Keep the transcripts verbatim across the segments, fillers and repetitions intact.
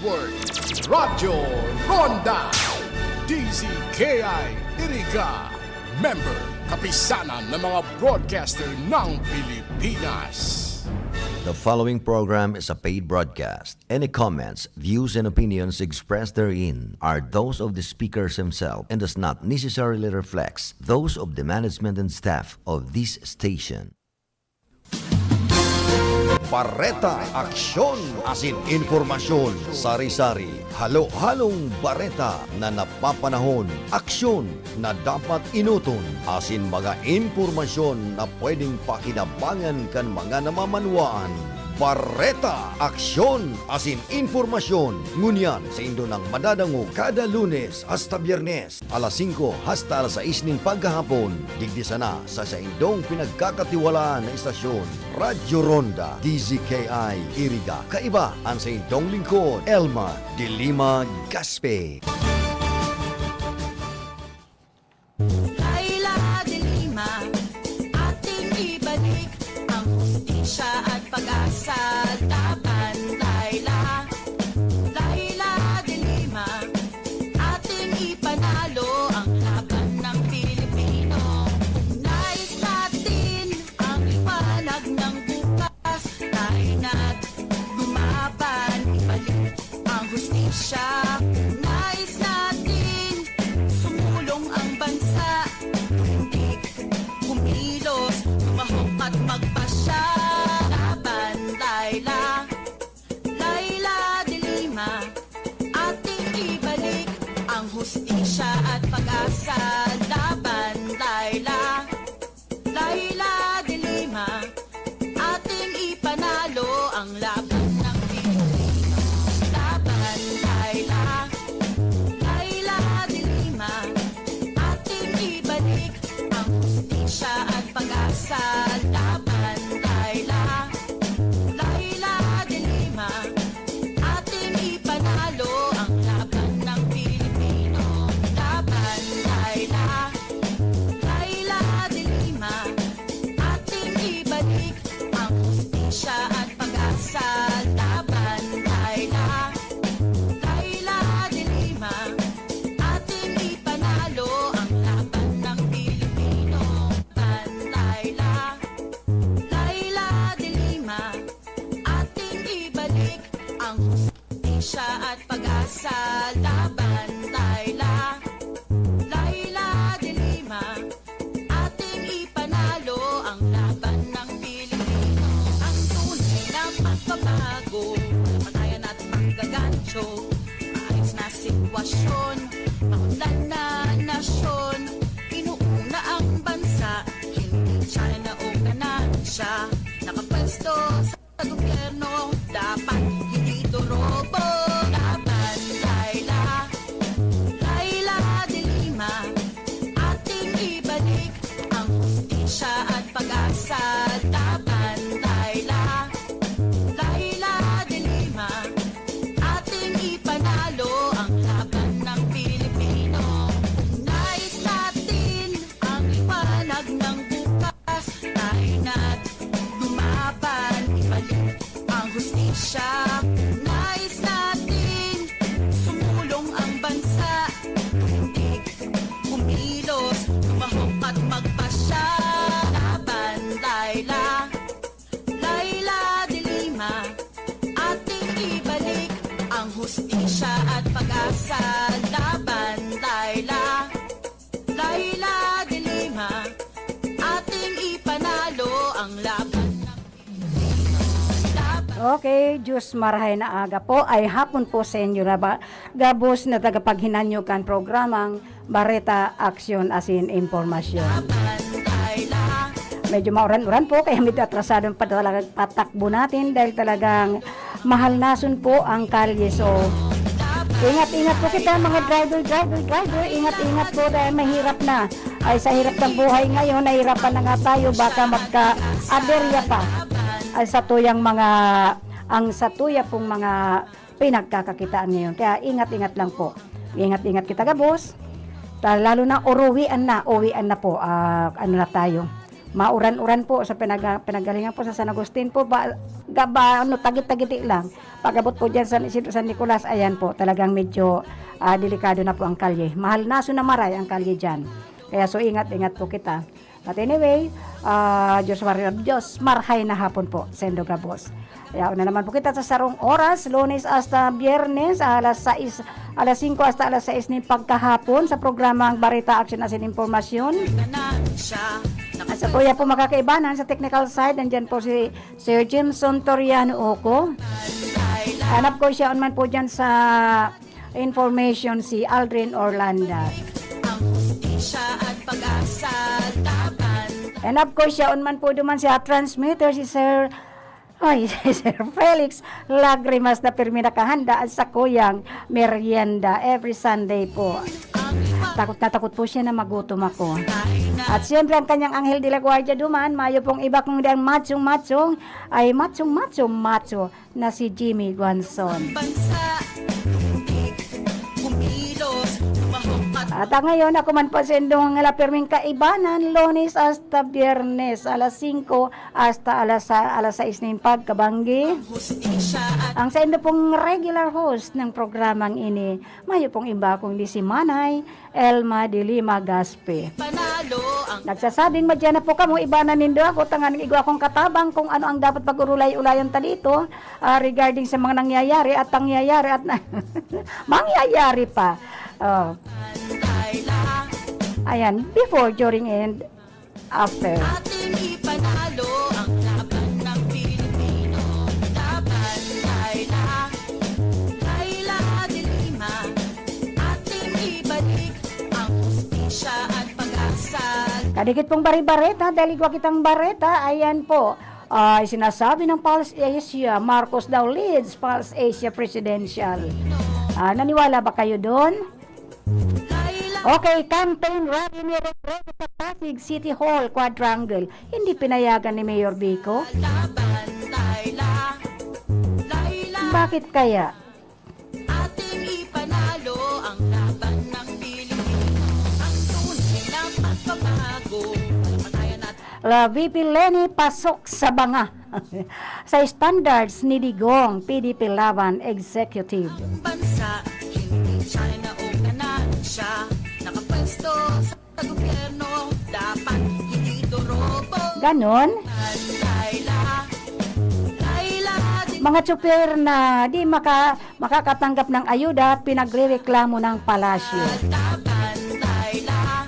Radyo Ronda, D Z K I Iriga, member, kapisanan ng mga broadcaster ng Pilipinas. The following program is a paid broadcast. Any comments, views, and opinions expressed therein are those of the speakers himself and does not necessarily reflects those of the management and staff of this station. Bareta, aksyon, asin impormasyon. Sari-sari, halo-halong bareta na napapanahon, aksyon na dapat inoton, asin mga impormasyon na pwedeng pakinabangan kan mga namamanwaan. Bareta, aksyon, asin impormasyon. Ngunyan, saindo nang madadangog kada Lunes hasta Biyernes, alas singko hasta alas sais nin paghahapon, digdi sana sa saindong pinagkakatiwalaan na istasyon, Radyo Ronda, D Z K I Iriga. Kaiba an saindong lingkod, Elma de Lima Gaspe. Laila de Lima, ating ibalik ang hustisya at pag-asa laban, Laila. Laila de Lima, ating ipanalo ang laban ng Pilipino. Nais natin ang liwanag ng bukas. Tayo na't lumaban, ibalik ang hustisya. Nais natin sumulong ang bansa. Tumindig, kumilos, lumahok at magpasya. Laban, Laila. Laila de Lima, ating ibalik ang hustisya at pag-asa. Laban, Laila. Laila de Lima, ating ipanalo ang laban ng Pilipino. Laban, Laila. Laila de Lima, ating ibalik ang hustisya at pag-asa. Laban, Laila. Laila de Lima, ating ipanalo ang laban ng Pilipino. Laban, Laila. Laila de Lima, ating ibalik ang hustisya at pag-asa. Laban, Laila. Laila de Lima, ating ipanalo ang laban ng Pilipino. Laban, Laila. Laila de Lima, ating ibalik ang hustisya at pag-asa. Laban, Laila. Laila de Lima, ating ipanalo ang laban ng Pilipino. Ang tunay na pagbabago, kamatayan at pagkagancho, maayos na sitwasyon, maunlad na nasyon. Inuuna ang bansa, hindi China o ganansya. Nakapwesto sa gobyerno, dapat hindi turobo. Laban, Laila. Laila de Lima, ating ibalik ang hustisya at pag-asa. Laban, Laila. Laila de Lima, ating ipanalo ang laban ng Pilipino. Nais natin ang liwanag ng bukas. Tayo na't lumaban, ibalik ang hustisya. Nais natin sumulong ang bansa. Tumindig, kumilos, lumahok at magpasya. Laban, Laila. Laila de Lima, ating ibalik ang hustisya at pag-asa. Laban, Laila. Laila de Lima, ating ipanalo ang laban ng Pilipino. Laban. Okay, Diyos marahay na aga po, ay hapon po sa inyo na ba, gabos na tagapaghinanyog kan programang Bareta, Aksyon asin Impormasyon. Laban, Laila. Medyo mauran-uran po, kaya medyo atrasado pa talaga patakbo natin dahil talagang mahalnason po ang kalye. So, ingat-ingat po kita, mga driver, driver, driver. Ingat-ingat po dahil mahirap na. Ay, sa hirap ng buhay ngayon, nahihirapan na nga tayo, baka magka-aberya pa. Ay, sa tuyang mga, ang sa tuya pong mga pinagkakakitaan ngayon. Kaya ingat-ingat lang po. Ingat-ingat kita, gabos. Ta-, lalo na uruwian na, uwian na po. Ah, ano na tayo? mauran-uran po sa pinag-, pinagalingan po sa San Agustin po, ba, ga-, ba, ano, tagit-tagiti lang. Pag-abot po dyan sa Isidro San Nicolas, ayan po, talagang medyo, ah, delikado na po ang kalye. Mahal na, so na maray ang kalye dyan. Kaya so, ingat-ingat po kita. But anyway, ah, Diyos warrior, Diyos marhay na hapon po, sendo gabos. Kaya una naman po kita sa sarong oras, Lunes hasta Biyernes, alas sais, alas singko hasta alas sais nin pagkahapon sa programang Bareta, Aksyon asin Impormasyon. At sa kuya po makakaibanan sa technical side, nandyan po si Sir Jimson Toriano Oco. And of course, yaon man po dyan sa information si Aldrin Orlanda. Ang hustisya at pag-asa laban. And of course, yaon man po duman sa transmitter si Sir, ay, si Sir Felix Lagrimas na pirmi nakahanda sa kuyang merienda every Sunday po. Takot na takot po siya na magutom ako. At siyempre, ang kanyang anghel de la guardia duman, mayo pong iba kundi ang machong-machong, ay machong-macho, macho na si Jimmy Guanzon. Bansa, tumindig, kumilos, lumahok at At, ah, ngayon, ako man po sa indong nga pirming kaibanan, Lunes hasta Biyernes, alas singko hasta alas, alas sais nin pagkabanggi. Hustisya at Ang sa indo pong regular host ng programang ini, mayo pong iba kundi si Manay Elma de Lima Gaspi. Panalo ang Nagsasabing, "Madya na po kamo, iba na nindo ako, tanganing igwa akong katabang kung ano ang dapat pag-urulay-ulayan ta dito, ah, regarding sa mga nangyayari at pangyayari at na-, mangyayari pa." Oh. Pantay lang. Ayan, before, during, and after. Ating ipanalo ang laban ng Pilipino. Laban, Laila, Laila de Lima. Ating ibalik ang hustisya at pag-asa. Kadikit pong bari-bareta, dahil igwa kitang bareta, ayan po. Ay, sinasabi ng Pulse Asia, Marcos daw leads Pulse Asia Presidential. Ah, naniwala ba kayo doon? Okay, campaign rally ni Robredo sa Pasig City Hall Quadrangle. Hindi pinayagan ni Mayor Vico. Laban, Laila. Laila. Bakit kaya? Ating ipanalo ang laban ng Pilipino. Ang tunay na pagbabago. Patayan natin La V P Leni pasok sa banga. Sa standards ni Digong, P D P Laban Executive. Ang bansa, hindi China o ganansya. Nakapwesto sa gobyerno, dapat hindi dorobo. Ganon. Laila, Laila, di Mga tsuper na di maka-, makakatanggap ng ayuda, pinagrereklamo ng palasyo. Laban, Laila,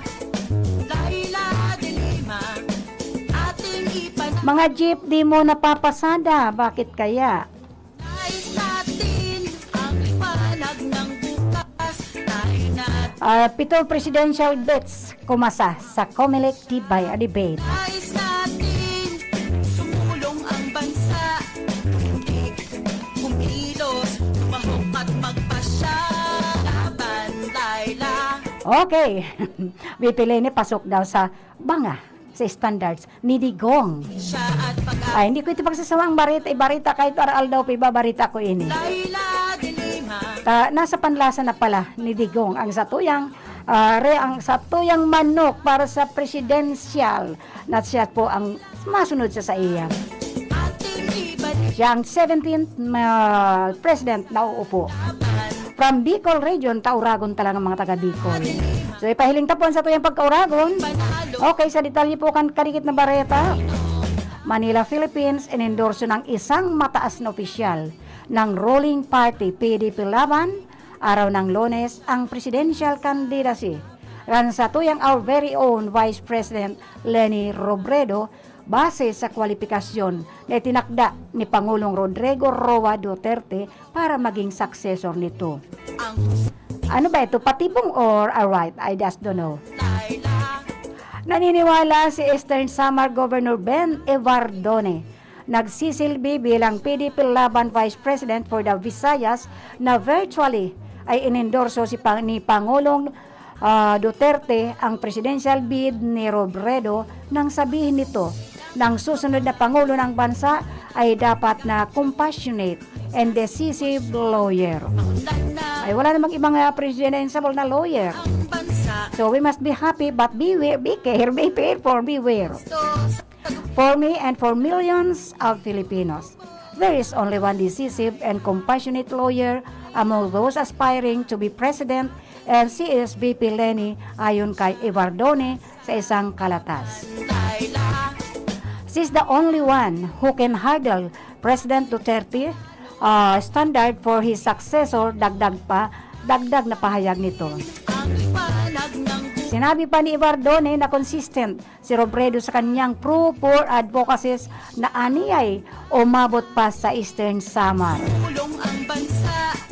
Laila de Lima, ating ipanalo. Mga jeep di mo napapasada, bakit kaya? Nais natin ang liwanag ng bukas. Tayo na Ah, pito presidential bets kumasa sa Comelec Debate. Nais natin sumulong ang bansa. Tumindig, kumilos, lumahok at magpasya. Laban, Laila. Okay. V P Leni pasok daw sa banga, sa standards ni Digong. Siya at pag- Ay, hindi ko ito pagsasawa ang barita, ibarita kahit araw-aldaw pa ibabarita ko ini. Laila de Lima. Ta, nasa panlasa na pala ni Digong ang satuyang, ah, re-, ang satuyang manok para sa presidential na siya po ang masunod sa saiya. Ating ibalik. Siya ang seventeenth ma-, president na uupo. From Bicol Region, Tauragon talaga ang mga taga Bicol. So, ipahiling ta po ang satuyang pagkauragon. Okay, sa detalye po kan kadikit na bareta, Manila, Philippines, inendorso ng isang mataas na opisyal ng ruling party, P D P Laban, araw ng Lunes, ang presidential candidacy kan satuyang our very own Vice President Leni Robredo, base sa kwalipikasyon na itinakda ni Pangulong Rodrigo Roa Duterte para maging successor nito. Ano ba ito? Patibong or a right? I just don't know. Naniniwala si Eastern Samar Governor Ben Evardone, nagsisilbi bilang P D P Laban Vice President for the Visayas, na virtually ay inendorso si Pang-, ni Pangulong, ah, Duterte ang presidential bid ni Robredo nang sabihin nito na ang susunod na pangulo ng bansa ay dapat na compassionate and decisive lawyer. Ay, wala namang ibang, ah, presidential na lawyer. So, we must be happy, but beware, be care, be careful, beware. For me and for millions of Filipinos, there is only one decisive and compassionate lawyer among those aspiring to be president, and she is V P Leni, ayon kay Evardone sa isang kalatas. She's the only one who can hurdle President Duterte, ah, standard for his successor, dagdag pa, dagdag na pahayag nito. Sinabi pa ni Evardone na consistent si Robredo sa kanyang pro-poor advocacies na aniay umabot pa sa Eastern Samar.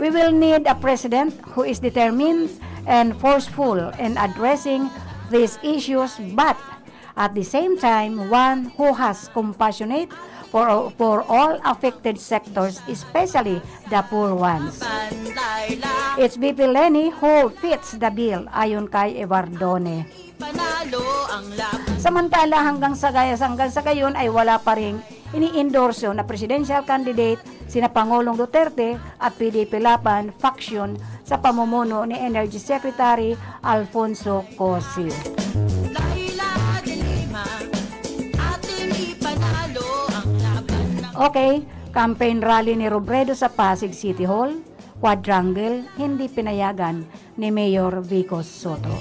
We will need a president who is determined and forceful in addressing these issues, but at the same time, one who has compassionate for, for all affected sectors, especially the poor ones. It's V P Leni who fits the bill, ayon kay Evardone. Samantala, hanggang sa gaya, hanggang sa gayon ay wala pa ring ini-endorso na presidential candidate sina Pangulong Duterte at P D P Laban faction sa pamumuno ni Energy Secretary Alfonso Cossio. Okay, campaign rally ni Robredo sa Pasig City Hall, Quadrangle, hindi pinayagan ni Mayor Vico Sotto.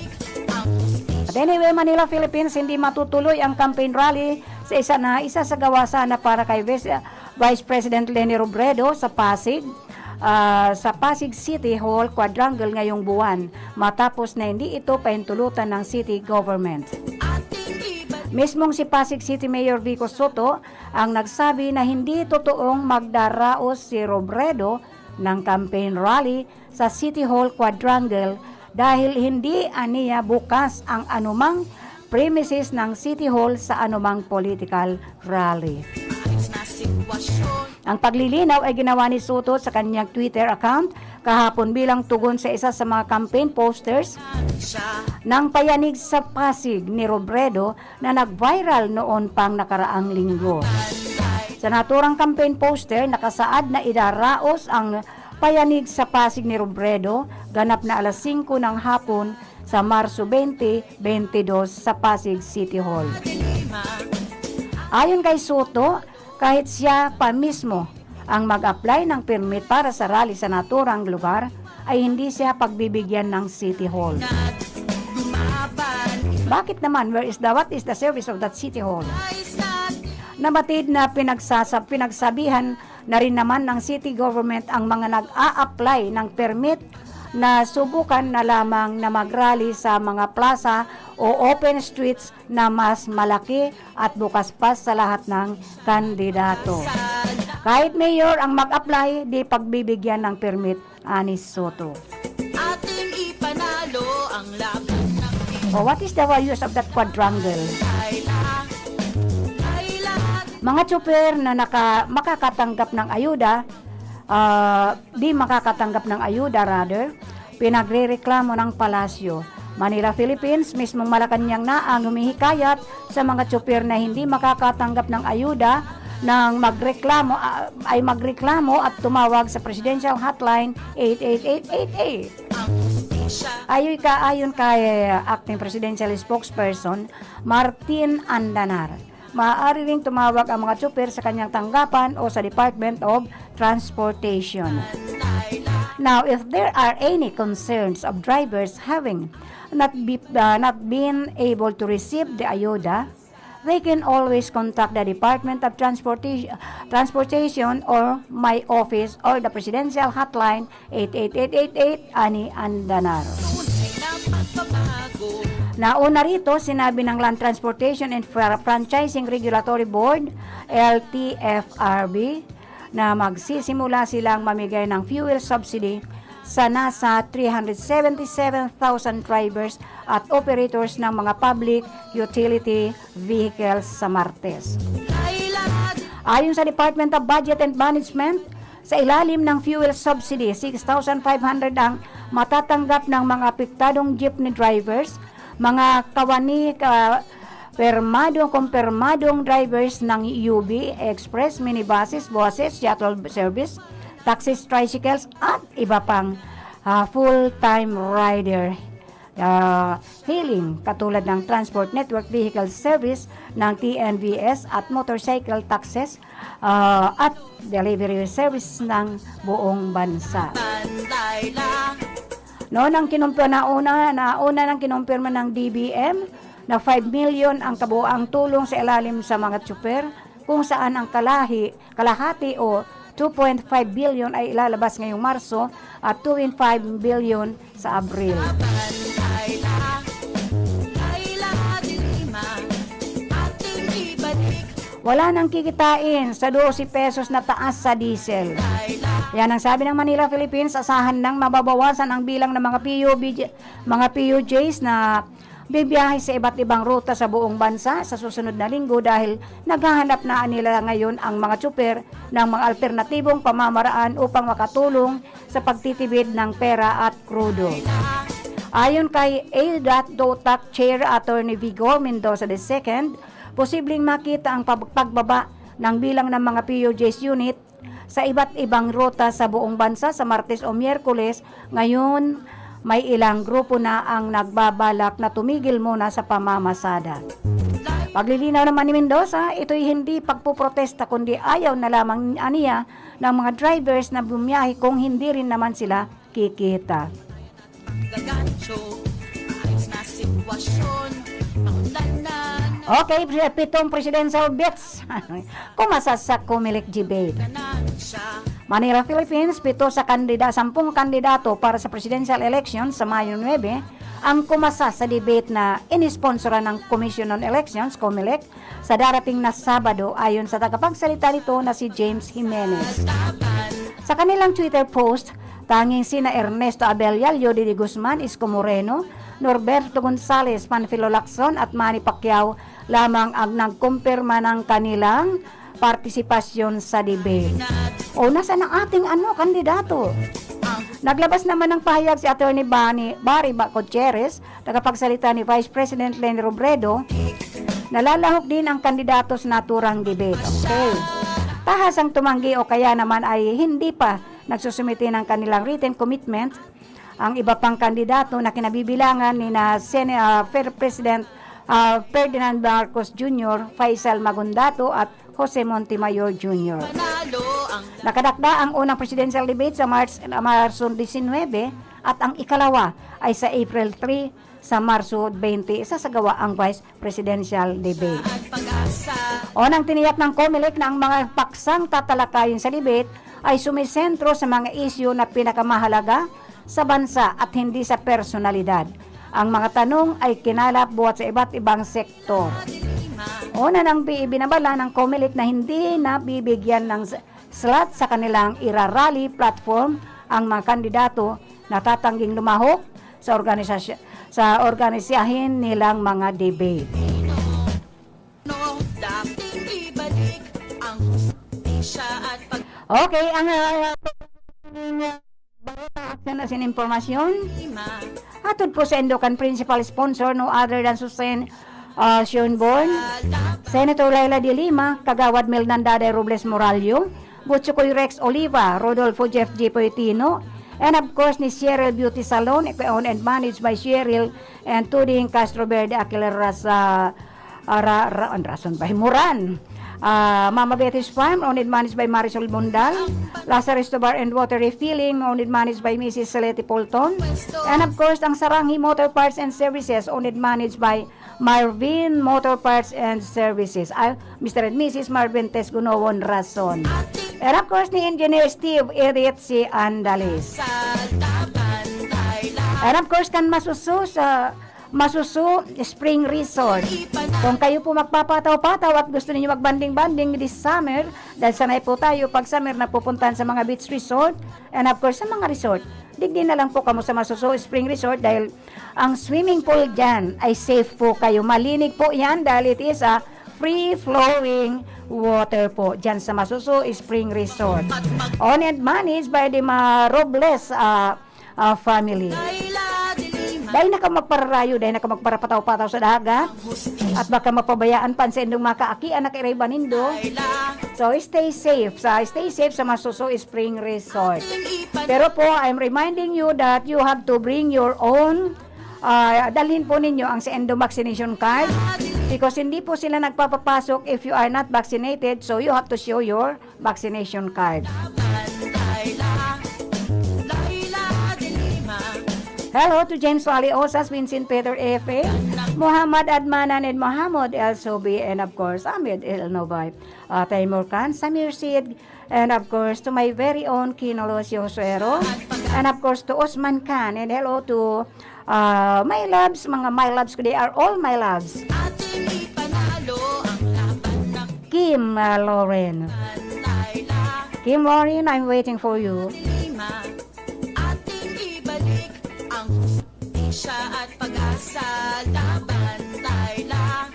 But anyway, Manila, Philippines, hindi matutuloy ang campaign rally sa isa na, isa sa gawa sana para kay Vice, Vice President Leni Robredo sa Pasig, ah, sa Pasig City Hall Quadrangle ngayong buwan, matapos na hindi ito pahintulutan ng city government. Mismong si Pasig City Mayor Vico Sotto ang nagsabi na hindi totoong magdaraos si Robredo ng campaign rally sa City Hall Quadrangle dahil hindi aniya bukas ang anumang premises ng City Hall sa anumang political rally. Ang paglilinaw ay ginawa ni Sotto sa kanyang Twitter account kahapon bilang tugon sa isa sa mga campaign posters ng payanig sa Pasig ni Robredo na nag-viral noon pang nakaraang linggo. Sa naturang campaign poster, nakasaad na idaraos ang payanig sa Pasig ni Robredo, ganap na alas singko ng hapon sa Marso twenty twenty-two sa Pasig City Hall. Ayon kay Sotto, kahit siya pa mismo ang mag-apply ng permit para sa rally sa naturang lugar, ay hindi siya pagbibigyan ng City Hall. Bakit naman? Where is the, what is the service of that City Hall? Nabatid na pinagsasab-, pinagsabihan na rin naman ng city government ang mga nag-a-apply ng permit na subukan na lamang na mag-rally sa mga plaza o open streets na mas malaki at bukas pa sa lahat ng kandidato. Kahit mayor ang mag-apply, di pagbibigyan ng permit, ani Sotto. Ating ipanalo ang laban ng O, what is the use of that quadrangle? Mga tsoper na naka-, makakatanggap ng ayuda, ah, di makakatanggap ng ayuda, rather, pinagrereklamo ng palasyo. Manila, Philippines, mismong Malacañang na ang humihikayat sa mga tsoper na hindi makakatanggap ng ayuda nang magreklamo, ah, ay magreklamo at tumawag sa Presidential Hotline eight eight eight eight eight. Ayoy ka, ayon kay Acting Presidential Spokesperson Martin Andanar, maaari ring tumawag ang mga tsoper sa kanyang tanggapan o sa Department of Transportation. Now, if there are any concerns of drivers having not be, ah, not been able to receive the ayuda, they can always contact the Department of Transportation, Transportation or my office or the Presidential Hotline eight eight eight eight eight, ani Andanar. Nauna rito, sinabi ng Land Transportation and Fra-, Franchising Regulatory Board, L T F R B, na magsisimula silang mamigay ng fuel subsidy sa nasa three hundred seventy-seven thousand drivers at operators ng mga public utility vehicles sa Martes. Ayon sa Department of Budget and Management, sa ilalim ng fuel subsidy, six thousand five hundred ang matatanggap ng mga apektadong jeepney drivers, mga kawani, ka-, permado, kumpirmadong drivers ng U B, express, minibuses, buses, shuttle service, taxis, tricycles, at iba pang, ah, full-time rider, ah, hailing, katulad ng Transport Network Vehicle Service ng T N V S at motorcycle taxis, ah, at delivery service ng buong bansa. Noon ang kinumpir-, nauna, nauna nang kinumpirma ng D B M na five million ang kabuoang tulong sa ilalim sa mga tsuper, kung saan ang kalahi, kalahati o two point five billion ay ilalabas ngayong Marso at two point five billion sa Abril. Wala nang kikitain sa dose pesos na taas sa diesel. Yan ang sabi ng Manila Philippines, asahan nang mababawasan ang bilang ng mga P U B J, mga P U Js na bibiyahe sa iba't ibang ruta sa buong bansa sa susunod na linggo dahil naghahanap na nila ngayon ang mga tsuper ng mga alternatibong pamamaraan upang makatulong sa pagtitipid ng pera at krudo. Ayon kay A D A T-DOTAC Chair Attorney Vigor Mendoza the second, posibleng makita ang pag-, pagbaba ng bilang ng mga P U Js unit sa iba't ibang ruta sa buong bansa sa Martes o Miyerkules. Ngayon, may ilang grupo na ang nagbabalak na tumigil muna sa pamamasada. Paglilinaw naman ni Mendoza, ito'y hindi pagpoprotesta kundi ayaw na lamang aniya ng mga drivers na bumiyahe kung hindi rin naman sila kikita. Gagancho, ayos na sitwasyon, maunlad na na. Okay, pre-, pitong presidential bets. Kumasa sa Comelec debate. Manila, Philippines, pito sa kandida-, sampung kandidato para sa presidential election sa Mayo nuebe ang kumasa sa debate na inisponsoran ng Commission on Elections, Comelec, sa darating na Sabado, ayon sa tagapagsalita nito na si James Jimenez. Sa kanilang Twitter post, tanging sina Ernesto Abella, Leody de Guzman, Isko Moreno, Norberto Gonzales, Panfilo Lacson at Manny Pacquiao lamang ang nagkumpirma ng kanilang partisipasyon sa debate. O, nasaan ang ating, ano, kandidato? Naglabas naman ng pahayag si Attorney Bani-, Barry Ba-, Gutierrez, tagapagsalita ni Vice President Leni Robredo, nalalahok din ang kandidato sa naturang debate. Okay. Tahas ang tumanggi o kaya naman ay hindi pa nagsusumite ng kanilang written commitment ang iba pang kandidato na kinabibilangan ni na Sene-, ah, Fer-, President, ah, Ferdinand Marcos Junior, Faisal Magundato at Jose Montemayor Junior. Nakadakda ang unang presidential debate sa March, Marso disinwebe at ang ikalawa ay sa April three, sa Marso twenty, isasagawa ang vice presidential debate. Unang tiniyak ng Comelec na ang mga paksang tatalakayin sa debate ay sumisentro sa mga isyu na pinakamahalaga sa bansa at hindi sa personalidad. Ang mga tanong ay kinalap buhat sa iba't ibang sektor. Una nang bi-, ibinabala ng Comelec na hindi na bibigyan ng s-, slot sa kanilang ira-rally platform ang mga kandidato na tatangging lumahok sa organisasy-, sa organisahin nilang mga debate. Okay, ang, ah, balita, aksyon asin impormasyon. Hatod po saindo kan principal sponsor, no other than Susan, ah, Schönborn, Senator Leila de Lima, Kagawad Mel Nandaday Robles Morallo, Butchokoy Rex Oliva, Rodolfo Jeff Jipoy Tino, and of course ni Cheryl Beauty Salon, owned and managed by Cheryl and Tuding Castro Verde Aquileras, ah, ah, ra-, ra-, an rason ba? Moran. Ah, Mama Betty's Farm, owned and managed by Marisol Bondal. Lazaresto Bar and Water Refilling, owned and managed by Missus Salete Polton. And of course, ang Saranghi Motor Parts and Services, owned and managed by Marvin Motor Parts and Services. Ah, Mister and Missus Marvin Tesgunowon Rason. And of course, ni Engineer Steve Edith si Andalis. And of course, kan Masuso sa Masuso Spring Resort. Kung kayo po magpapataw-pataw at gusto ninyo magbanding-banding this summer, dahil sanay po tayo pag summer napupuntahan sa mga beach resort, and of course, sa mga resort, digdi na lang po kamo sa Masuso Spring Resort dahil ang swimming pool dyan ay safe po kayo. Malinig po yan dahil it is a free-flowing water po dyan sa Masuso Spring Resort. Owned and managed by the Ma Robles, ah, ah, family. Dai na ka magpararayo, dai na ka magparapataw-pataw sa dagat. At baka mapabayaan pa an saindong mga kaakian na kairiba nindo. So, stay safe. Sa, stay safe sa Masuso Spring Resort. Pero po, I'm reminding you that you have to bring your own, ah, dalhin po ninyo ang saindong vaccination card. Because hindi po sila nagpapapasok if you are not vaccinated. So, you have to show your vaccination card. Hello to James Wally Osas, Vincent Peter Efe, Muhammad Admanan, and Muhammad El Sobi, and of course, Ahmed El Nobay, uh, Taymur Khan, Samir Sid, and of course, to my very own Kino Lucio Suero, and of course, to Osman Khan, and hello to, uh, my loves, mga my loves ko, they are all my loves. Ating ipanalo ang laban ng Kim, uh, Lauren. Kim Lauren, I'm waiting for you. Ating ibalik ang hustisya at pag-asa. Laban, Laila.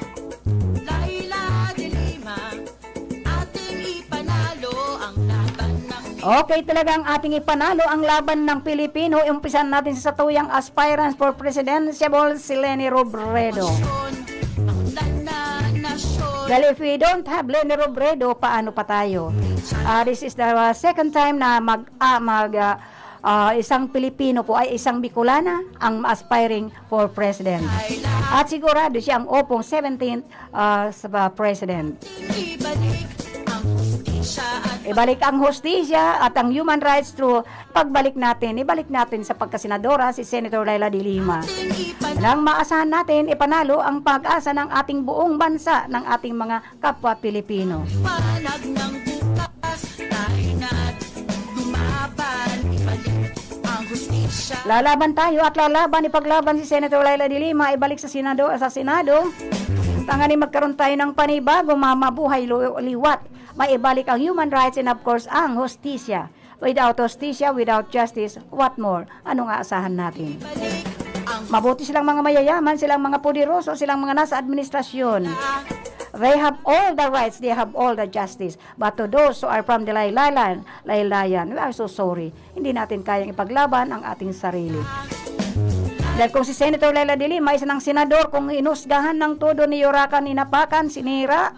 Laila de Lima. Ating ipanalo ang laban ng Okay, talagang ating ipanalo ang laban ng Pilipino. Umpisan natin sa satuyang aspirants for presidentiable, si Leni Robredo. Well, if we don't have Leni Robredo, paano pa tayo? Ah, this is the, uh, second time na mag, ah, mag, ah, ah, isang Pilipino po, ay, isang Bicolana ang aspiring for president. At sigurado siya ang upong seventeenth, ah, sa president. Ibalik ang hustisya at Ibalik ang hustisya at ang human rights through pagbalik natin, ibalik natin sa pagkasenadora si Senator Leila de Lima. Nang maasahan natin, ipanalo ang pag-asa ng ating buong bansa, ng ating mga kapwa Pilipino. Panag ng bukas, tayo na't lumaban, ibalik ang hustisya. Lalaban tayo at lalaban, ipaglaban si Senator Leila de Lima, ibalik sa Senado, sa Senado. Tanganing magkaroon tayo ng panibago, mamabuhay lu-, liwat. Maibalik ang human rights and of course, ang hustisya. Without hustisya, without justice, what more? Anong aasahan natin? Mabuti silang mga mayayaman, silang mga poderoso, silang mga nasa administrasyon. They have all the rights, they have all the justice. But to those who are from the Laylayan, Laylayan, we are so sorry. Hindi natin kayang ipaglaban ang ating sarili. Dahil kung si Senator Leila de Lima, isa ng senador, kung inusgahan ng todo, niyurakan, inapakan, sinira,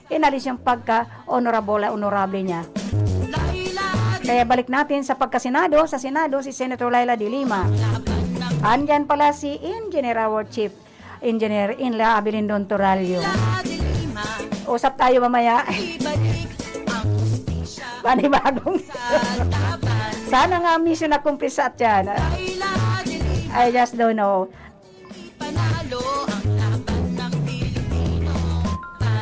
inalis yung pagka-honorable, honorable niya. Kaya balik natin sa pagkasenado, sa Senado, si Senator Leila de Lima. Andyan pala si Engineer, our Chief Engineer, Inla Abilindon Toralio. Usap tayo mamaya. Panibagong. Sana nga mission accomplished sa tiyan. I just don't know. Ipanalo ang laban ng Pilipino.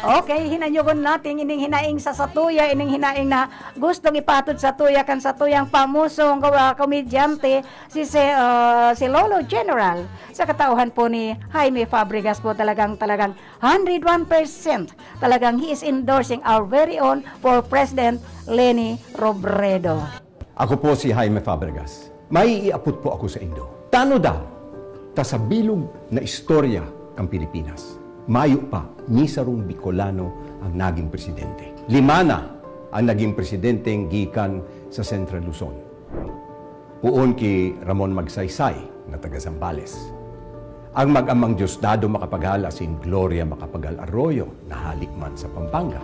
Okay, hinanyogon natin ining hinaing sa satuya, ining hinaing na gustong ipatod satuya kan satuyang pamosong, ah, komedyante, si, si, ah, si Lolo General. Sa katauhan po ni Jaime Fabregas po, talagang, talagang hundred one percent, talagang he is endorsing our very own for President Leni Robredo. Ako po si Jaime Fabregas. May iapot po ako sa indo. Tano daw, ta sa bilog na istorya kan Pilipinas, mayo pa ni sarong Bicolano ang naging presidente. Lima na ang naging presidenteng gikan sa Central Luzon. Poon ki Ramon Magsaysay na taga Zambales. Ang mag-amang Diosdado Macapagal asin Gloria Macapagal Arroyo na hale man sa Pampanga.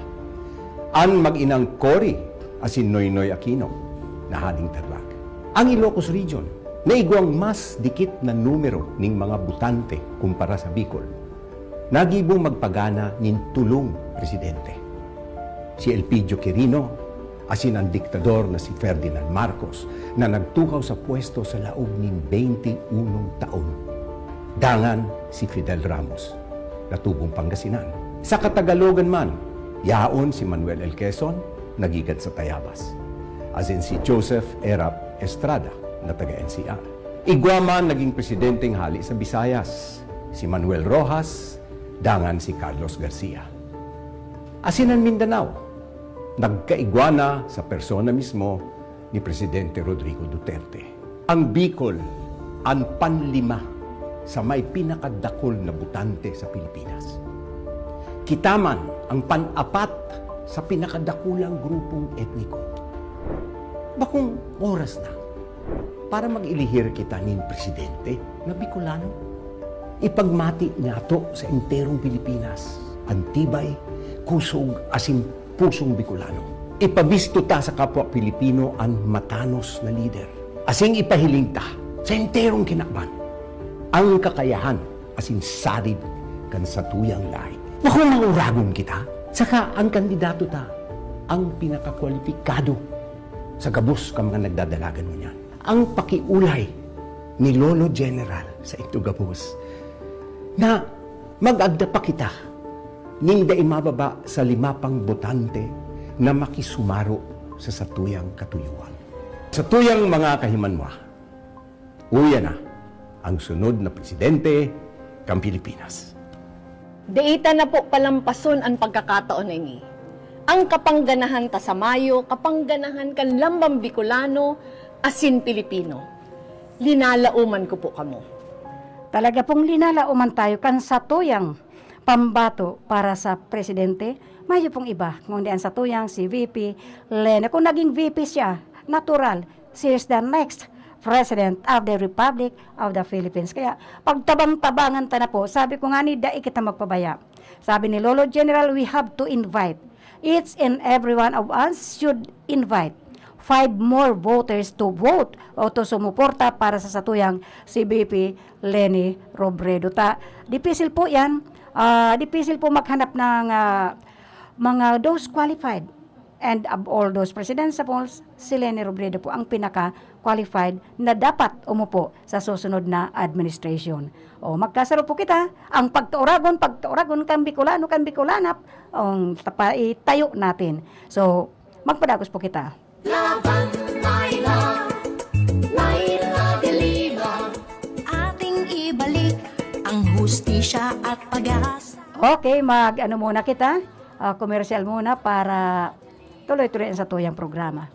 An mag-inang Cory asin Noynoy Aquino na haling Tarlac. Ang Ilocos Region na igwang mas dikit na numero nin mga botante kumpara sa Bicol, nagibong magpagana nin tolong presidente. Si Elpidio Quirino asin an diktador na si Ferdinand Marcos na nagtukaw sa pwesto sa laog nin beinte unong taon. Dangan si Fidel Ramos, na tubong Pangasinan. Sa Catagalogan man, yaon si Manuel L. Quezon, na gikan sa Tayabas, asin si Joseph Erap Estrada, na taga N C R. Igwa man naging presidenteng hale sa Visayas, si Manuel Roxas, dangan si Carlos Garcia. Asin an Mindanao, nagkaigwa na sa persona mismo ni Presidente Rodrigo Duterte. Ang Bicol, an panlima sa may pinakadakul na botante sa Pilipinas. Kita man ang pan-apat sa pinakadakulang grupong etniko. Bakong oras na Para mag-elihir kita nin presidente na Bicolano, ipagmati niyato sa enterong Pilipinas an tibay, kusog asin pusong Bicolano. Ipabisto ta sa kapwa Pilipino an matanos na lider, asin ipahiling ta sa enterong kinaban an kakayahan asin sarig kan satuyang lahi. Bakong mauragon kita, saka an kandidato ta ang pinakakwalipikado sa gabos kan mga nagdadalagan ngunyan. Ang pakiolay ni Lolo General saindo gabos na mag-agda pa kita nin dai mababa sa lima pang botante na makisumaro sa satuyang katuyohan. Satuyang mga kahimanwa, uya na ang sunod na presidente kan Pilipinas. Dai ta na po palampason an pagkakataon na ini. Ang kapangganahan ta sa mayo, kapangganahan kan lambang Bicolano asin Pilipino. Linalaoman ko po kamo. Talaga pong linalaoman tayo kan satuyang pambato para sa presidente. Mayo pong iba, kundi ang satuyang si V P Leni. Kung naging V P siya, natural, she is the next President of the Republic of the Philippines. Kaya pagtabang-tabangan ta na po. Sabi ko nga ni, dai kita magpabaya. Sabi ni Lolo General, we have to invite. Each and every one of us should invite five more voters to vote o to sumuporta para sa satuyang si V P Leni Robredo. Ta, dipisil po yan. Ah, dipisil po maghanap ng, ah, mga those qualified. And of all those presidentiables, si Leni Robredo po ang pinaka-qualified na dapat umupo sa susunod na administration. O, magkasaro po kita, ang pagtauragon, pagtauragon kan Bicolano, kan Bicolana, ang tapa-, itayo natin. So, magpadagos po kita. Laban Naila, Naila de Lima. Ating ibalik ang hustisya at pag-asa. Okay, mag-ano muna kita, ah, komersyal muna para tuloy-tuloy ang satuyang programa.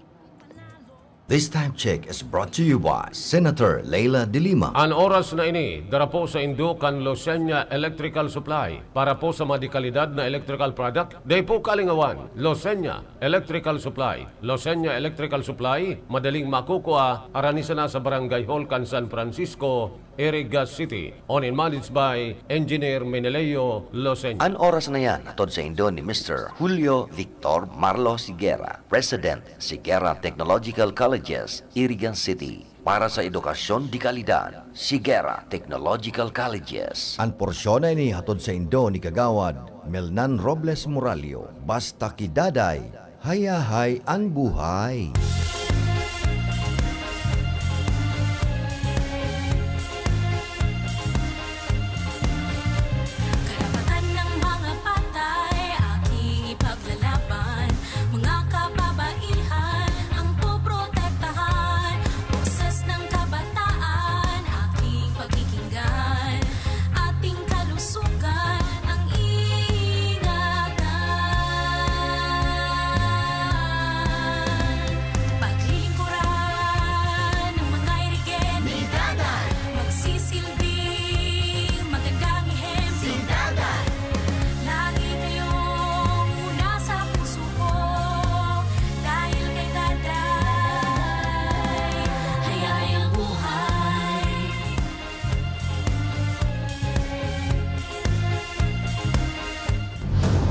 This time check is brought to you by Senator Leila de Lima. An oras na ini, dara po saindo kan Losenya Electrical Supply. Para po sa mga dekalidad na electrical product, dai po kalingawan, Losenya Electrical Supply. Losenya Electrical Supply, madaling makukua, arani sana sa Barangay Hall kan San Francisco, Iriga City. Owned and managed by Engineer Meneleo Losenya. An oras na yan, hatod saindo ni Mister Julio Victor Marlo Sigera, President, Sigera Technological Colleges, Iriga City. Para sa edukasyon de kalidad, Sigera Technological Colleges. An porsyon na ini hatod saindo ni Kagawad Melnan Robles Moralio. Basta ki Daday, hayahay an buhay. Karapatan ng mga patay, aking ipaglalaban. Mga kababaihan, ang poprotektahan. Boses ng kabataan, aking pakikinggan. Ating kalusugan, ang ingatan. Paglilingkuran ng mga irigente. Ni Daday. Magsisilbing magandang ehemplo. Si Daday. Lagi kayong una sa puso ko. Dahil kay Daday, hayahay ang buhay.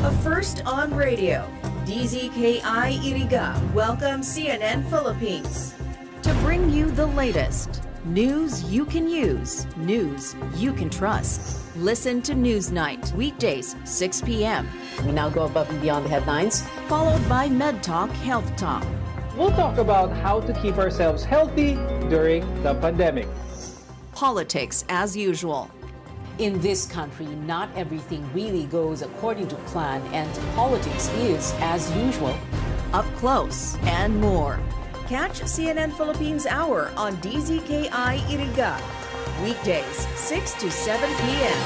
A first on radio, D Z K I Iriga welcomes C N N Philippines. To bring you the latest news you can use, news you can trust. Listen to Newsnight, weekdays, six p.m. We now go above and beyond the headlines. Followed by Med Talk, Health Talk. We'll talk about how to keep ourselves healthy during the pandemic. Politics as usual. In this country, not everything really goes according to plan, and politics is as usual. Up close and more. Catch C N N Philippines Hour on D Z K I Iriga, weekdays, six to seven p.m.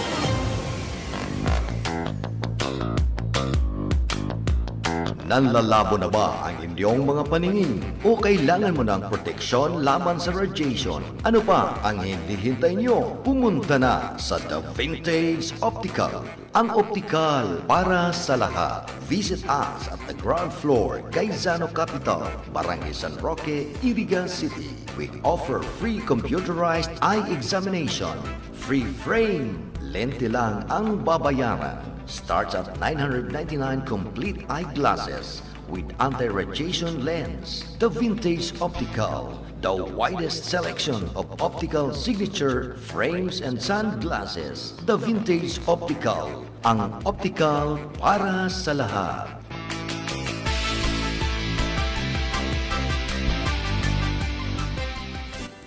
Nanlalabo na ba ang inyong mga paningin? O kailangan mo ng proteksyon laban sa radiation? Ano pa ang hinihintay niyo? Pumunta na sa The Vintage Optical, ang optikal para sa lahat. Visit us at the ground floor, Gaisano Capital, Barangay San Roque, Iriga City. We offer free computerized eye examination, free frame. Lente lang ang babayaran. Starts at nine hundred ninety-nine complete eyeglasses with anti-radiation lens. The Vintage Optical, the widest selection of optical signature frames and sunglasses. The Vintage Optical, ang optical para sa lahat.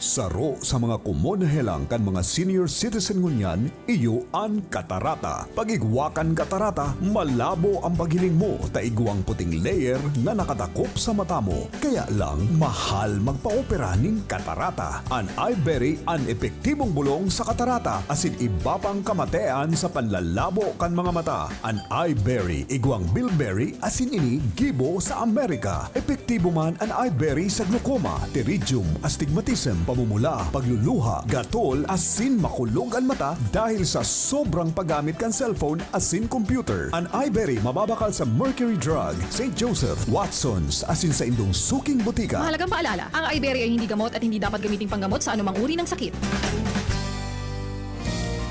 Saro sa mga komon na helang kan mga senior citizen ngunyan, iyo an katarata. Pag-igwa kan katarata, malabo an paghiling mo ta igwang puting layer na nakatakop sa mata mo. Kaya lang, mahal magpaopera nin katarata. An Iberry an epektibong bolong sa katarata asin iba pang kamatean sa panlalabo kan mga mata. An Iberry igwang bilberry asin ini gibo sa Amerika. Epektibo man an Iberry sa glaucoma, pterygium, astigmatism, pamumula, pagluluha, gatol, asin makulog an mata dahil sa sobrang paggamit kan cellphone asin computer. An Iberry mababakal sa Mercury Drug, Saint Joseph, Watson's, asin sa indong suking botika. Mahalagang paalala, ang Iberry ay hindi gamot at hindi dapat gamiting panggamot sa anumang uri ng sakit.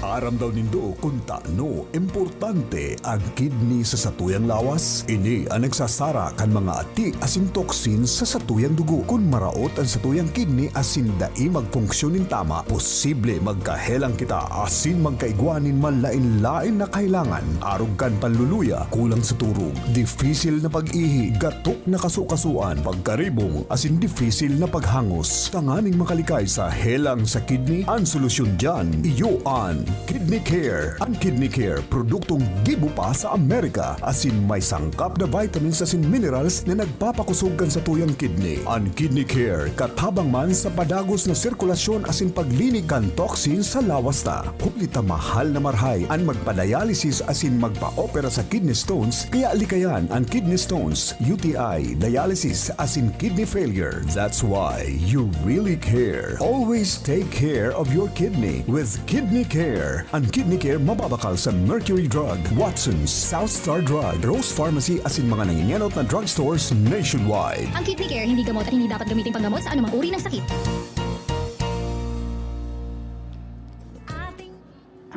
Aram daw nindo kun tano importante an kidney sa satuyang lawas? Ini an nagsasara kan mga ati asin toxins sa satuyang dugo. Kun maraot an satuyang kidney asin dai magfunksyon nin tama, posible magkahelang kita asin magkaigwa nin manlaen-laen na kahelangan, arog kan panluluya, kulang sa turog, difisil na pag-ihi, gatok na kasukasuan, pagkaribong, asin difisil na paghangos. Tanganing makalikay sa helang sa kidney, an solusyon diyan, iyo an Kidney Care. An Kidney Care, produktong gibo pa sa Amerika, asin may sangkap na vitamins asin minerals na nagpapakusog kan satuyang kidney. An Kidney Care, katabang man sa padagos na sirkulasyon asin paglinig kan toxin sa lawas ta. Huli ta mahal na marahay an magpa-dialysis asin magpa-opera sa kidney stones, kaya likayan an kidney stones, U T I, dialysis, asin kidney failure. That's why you really care. Always take care of your kidney with Kidney Care. An Kidney Care mababakal sa Mercury Drug, Watson's, South Star Drug, Rose Pharmacy asin mga nangingenot na drugstores nationwide. Ang Kidney Care hindi gamot at hindi dapat gamitin panggamot sa anumang uri ng sakit.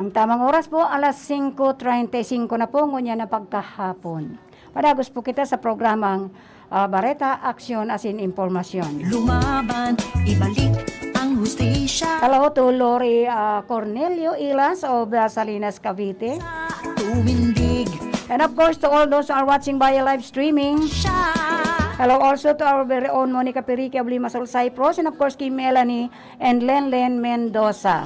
Ang tamang oras po, alas singko treinta y cinco na po, ngunyan na pagkahapon. Padagos po kita sa programang, ah, Bareta, Aksyon asin Impormasyon. Lumaban, ibalik ang hustisya. Hello to Lori, ah, Cornelio Ilas of, ah, Salinas, Cavite. Tumindig. And of course, to all those who are watching via live streaming. Siya. Hello also to our very own Monica Perique of Limassol, Cyprus. And of course, kay Melanie and Lenlen Mendoza.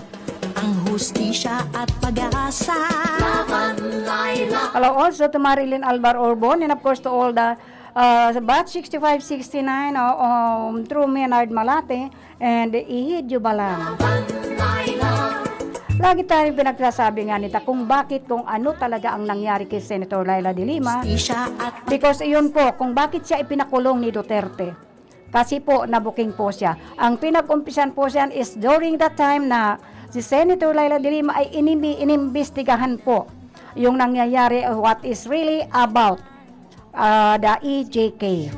Ang hustisya at pag-asa. Laban, Laila. Hello also to Marilyn Alvar Orbon, and of course to all the, uh, batch sixty-five sixty-nine, uh, um, through Menard Malate and Egidio Balang. Laban, Laila. Lagi tayong pinagsasabi nga nita kung bakit, kung ano talaga ang nangyari kay Senator Leila de Lima. Hustisya at Because iyon po, kung bakit siya ipinakulong ni Duterte. Kasi po, nabuking po siya. Ang pinag-umpisan po siyan is during that time na si Senator Leila de Lima ay inimbi-, inimbestigahan po yung nangyayari, what is really about, ah, the E J K.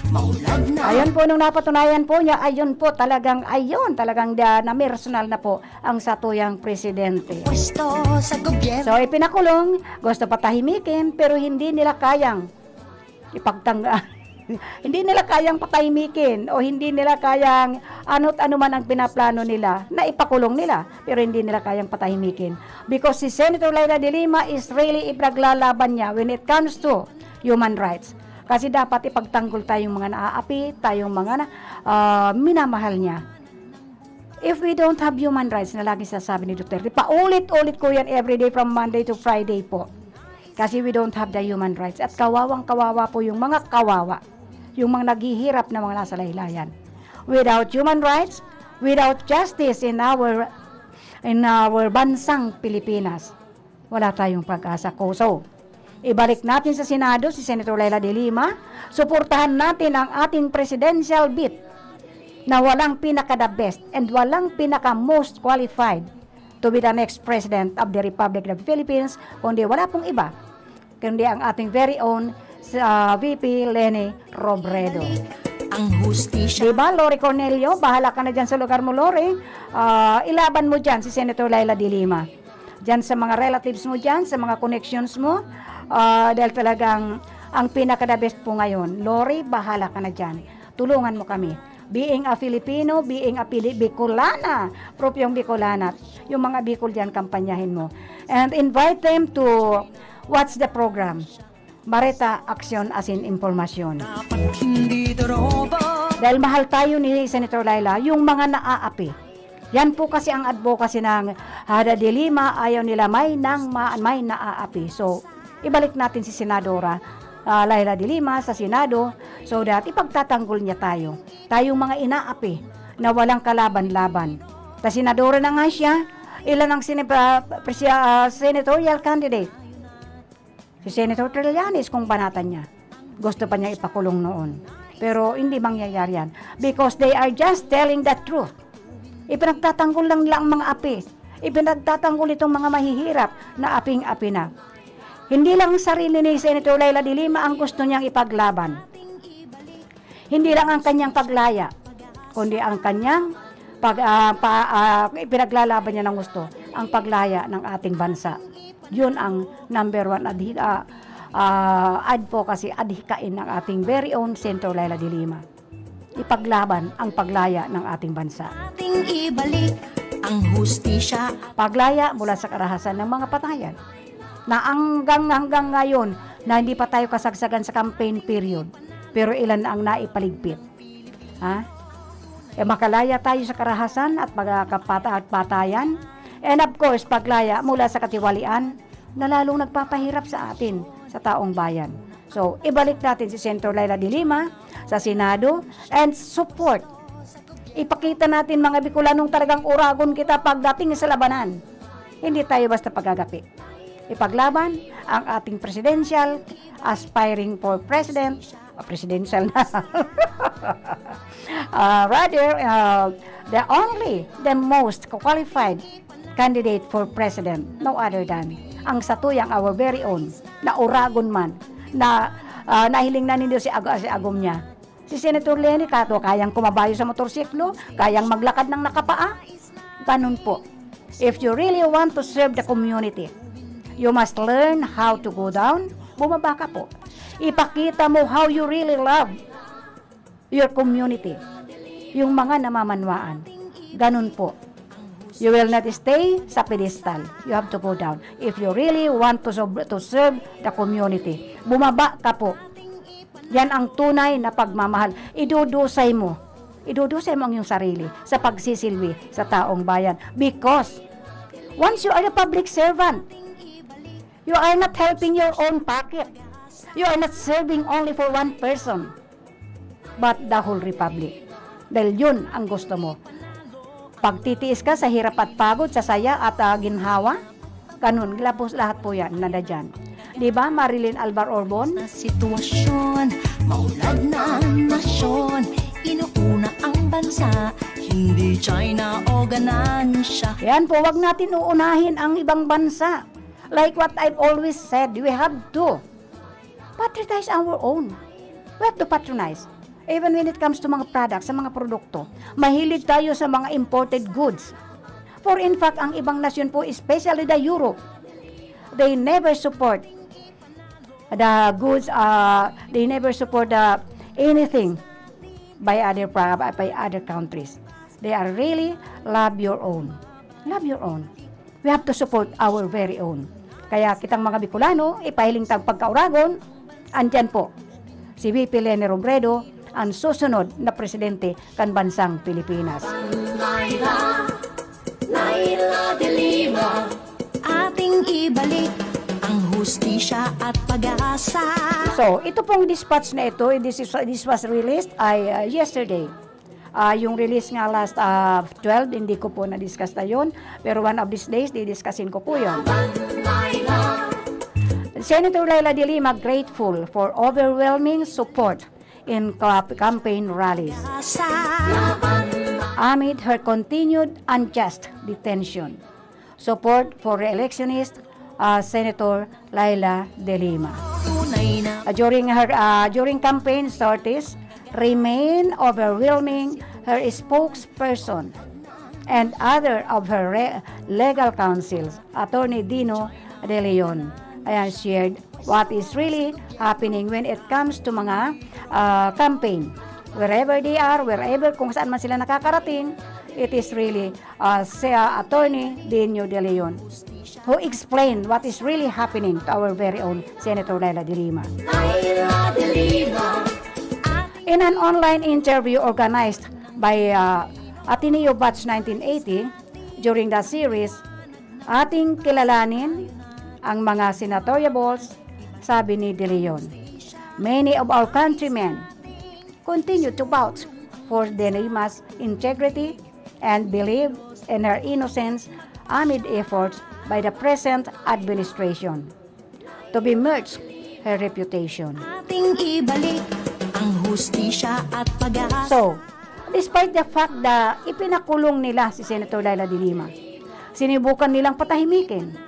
Maulad na. Ayun po, nung napatunayan po niya, ayun po, talagang, ayun, talagang da, na-personal na po ang satuyang presidente. Pwesto sa gobyerno. So, ipinakulong, gusto patahimikin, pero hindi nila kayang ipagtangga. Hindi nila kayang patahimikin o hindi nila kayang ano't ano man ang pinaplano nila na ipakulong nila, pero hindi nila kayang patahimikin. Because si Senator Leila de Lima is really ipaglalaban niya when it comes to human rights. Kasi dapat ipagtanggol tayong mga naaapi, tayong mga na, ah, minamahal niya. If we don't have human rights na laging sasabi ni Duterte, paulit-ulit ko yan everyday from Monday to Friday po. Kasi we don't have the human rights. At kawawang-kawawa po yung mga kawawa, yung mga naghihirap na mga nasa laylayan. Without human rights, without justice in our, in our bansang Pilipinas, wala tayong pag-asa, Koso. Ibalik natin sa Senado si Senator Leila de Lima. Suportahan natin ang ating presidential bid na walang pinaka-the best and walang pinaka-most qualified to be the next president of the Republic of the Philippines, kundi wala pong iba, kundi ang ating very own sa V P Leni Robredo. Ang hustisya. Diba, Lori Cornelio? Bahala ka na dyan sa lugar mo, Lori. Ah, ilaban mo dyan si Senator Leila de Lima. Dyan sa mga relatives mo dyan, sa mga connections mo, ah, dahil talagang ang pinaka-the best po ngayon. Lori, bahala ka na dyan. Tulungan mo kami. Being a Filipino, being a Pili-, Bicolana, propyong Bicolana, yung mga Bicol dyan, kampanyahin mo. And invite them to watch the program. Bareta, aksyon, asin impormasyon. Dapat hindi droga. Dahil mahal tayo ni Senator Leila, yung mga naaapi. Yan po kasi ang advocacy ng Hada de Lima, ayaw nila may nang ma-, may naaapi. So, ibalik natin si Senadora, ah, Leila de Lima sa Senado so that ipagtatanggol niya tayo. Tayong mga inaapi na walang kalaban-laban. Ta senadora na nga siya, ilan ang sine-, ah, presya-, ah, senatorial candidate? Si Senator Trillanes, kung banatan niya, gusto pa niya ipakulong noon. Pero hindi mangyayari yan. Because they are just telling the truth. Ipinagtatanggol lang nila ang mga api. Ipinagtatanggol itong mga mahihirap na aping-api na. Hindi lang ang sarili ni Senator Leila de Lima ang gusto niyang ipaglaban. Hindi lang ang kanyang paglaya, kundi ang kanyang pag-, ah, pa-, ah, ipinaglalaban niya ng gusto, ang paglaya ng ating bansa. Yun ang number one adhi-, ah, ah, advocacy, adhikain ng ating very own Senator Leila de Lima. Ipaglaban ang paglaya ng ating bansa. Ating ibalik ang hustisya. Paglaya mula sa karahasan ng mga patayan na hanggang, hanggang ngayon na hindi pa tayo kasagsagan sa campaign period. Pero ilan na ang naipaligpit? Ha? E makalaya tayo sa karahasan at pagkakapata-, at patayan. And of course, paglaya mula sa katiwalian na lalong nagpapahirap sa atin, sa taong bayan. So, ibalik natin si Senator Leila de Lima sa Senado and support. Ipakita natin, mga Bicolanong talagang uragon kita pagdating sa labanan. Hindi tayo basta pagagapi. Ipaglaban ang ating presidential, aspiring for president, ah, presidential na. Ah, rather, ah, the only, the most qualified candidate for president, no other than ang satuyang, our very own, na uragon man, na, ah, nahiling na nindo si Ago-, si agom niya. Si Senator Leni, kato, kayang kumabayo sa motorsiklo, kayang maglakad ng nakapaa. Ganun po. If you really want to serve the community, you must learn how to go down. Bumaba ka po. Ipakita mo how you really love your community. Yung mga namamanwaan. Ganun po. You will not stay sa pedestal. You have to go down. If you really want to, sob-, to serve the community, bumaba ka po. Yan ang tunay na pagmamahal. Idudusay mo. Idudusay mo ang iyong sarili sa pagsisilbi sa taong bayan. Because once you are a public servant, you are not helping your own pocket. You are not serving only for one person, but the whole republic. Dahil yun ang gusto mo. Pagtitiis ka sa hirap at pagod, sa saya at, ah, ginhawa, ganun, labos lahat po yan, nandyan. Di ba, Marilyn Albar Orbon? Sa sitwasyon, maunlad na ang nasyon, inuuna ang bansa, hindi China o ganansya. Yan po, wag natin uunahin ang ibang bansa. Like what I've always said, we have to patronize our own. We have to patronize. Even when it comes to mga products, sa mga produkto, mahilig tayo sa mga imported goods. For in fact, ang ibang nasyon po, especially the Europe, they never support the goods, uh, they never support the anything by other pro-, by other countries. They are really love your own. Love your own. We have to support our very own. Kaya kitang mga Bicolano, ipahiling tang pagkauragon, andyan po si V P Leni Robredo, ang susunod na presidente kan bansang Pilipinas. Laila, Laila de Lima. Ating ibalik ang hustisya at pag-asa. So, ito pong dispatch na ito, this is, this was released ay, uh, yesterday. Ah, yung release nga last, ah, twelve, hindi ko po na-discuss na yun. Pero one of these days, didiscussin ko po yun. Senator Leila de Lima grateful for overwhelming support in ca-, campaign rallies amid her continued unjust detention. Support for re-electionist, uh, Senator Leila de Lima. Uh, during her, uh, during campaign sorties, remain overwhelming her spokesperson and other of her re-, legal counsels, Attorney Dino de Leon. Ayan, shared what is really happening when it comes to mga, ah, campaign. Wherever they are, wherever, kung saan man sila nakakarating, it is really, ah, si, ah, Attorney Dino de Leon, who explained what is really happening to our very own Senator Leila de Lima. In an online interview organized by, ah, Ateneo Batch nineteen eighty, during the series, ating kilalanin ang mga senatorial balls, sabi ni De Leon. Many of our countrymen continue to vouch for de Lima's integrity and believe in her innocence amid efforts by the present administration to besmirch her reputation. Ating ibalik ang hustisya at pag-asa. So, despite the fact na ipinakulong nila si Senator Leila de Lima, sinubukan nilang patahimikin.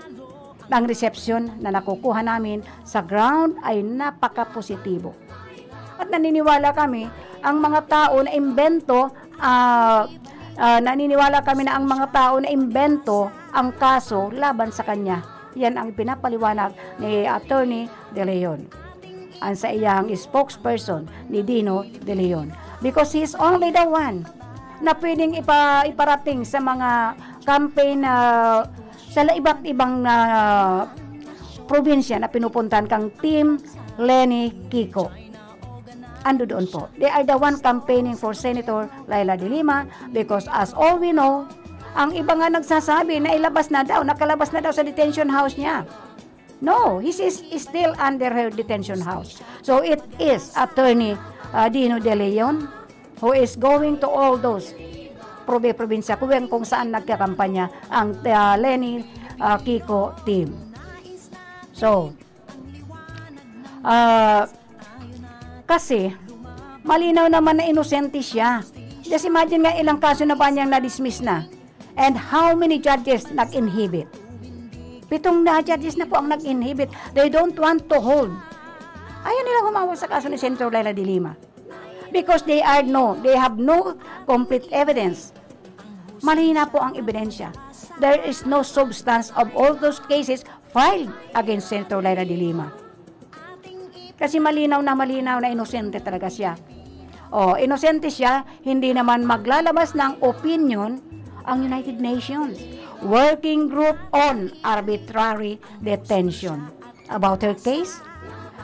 Ang resepsyon na nakukuha namin sa ground ay napakapositibo. At naniniwala kami, ang mga tao na imbento, ah, ah, naniniwala kami na ang mga tao na imbento ang kaso laban sa kanya. Yan ang pinapaliwanag ni Attorney De Leon, ang sa iyang spokesperson ni Dino De Leon. Because he's only the one na pwedeng ipa-, iparating sa mga campaign, ah, sa la-, iba't ibang, ah, probinsya na pinupuntahan kang Team Leni Kiko. Ando doon po. They are the one campaigning for Senator Leila de Lima because, as all we know, ang iba nga nagsasabi na ilabas na daw, nakalabas na daw sa detention house niya. No, he is still under her detention house. So it is Attorney, uh, Dino de Leon who is going to all those probi-, probinsya kung, kung saan nagkakampanya ang, uh, Leni, uh, Kiko team. So, ah, kasi, malinaw naman na inosente siya. Just imagine nga, ilang kaso na ba niyang na-dismiss na? And how many judges nag-inhibit? Pitong na judges na po ang nag-inhibit. They don't want to hold. Ayaw nila humawak sa kaso ni Senator Leila de Lima. Because they are no, they have no complete evidence. Mali na po ang ebidensya. There is no substance of all those cases filed against Senator Leila de Lima. Kasi malinaw na malinaw na inosente talaga siya. Oh, inosente siya, hindi naman maglalabas ng opinion ang United Nations Working Group on Arbitrary Detention about her case.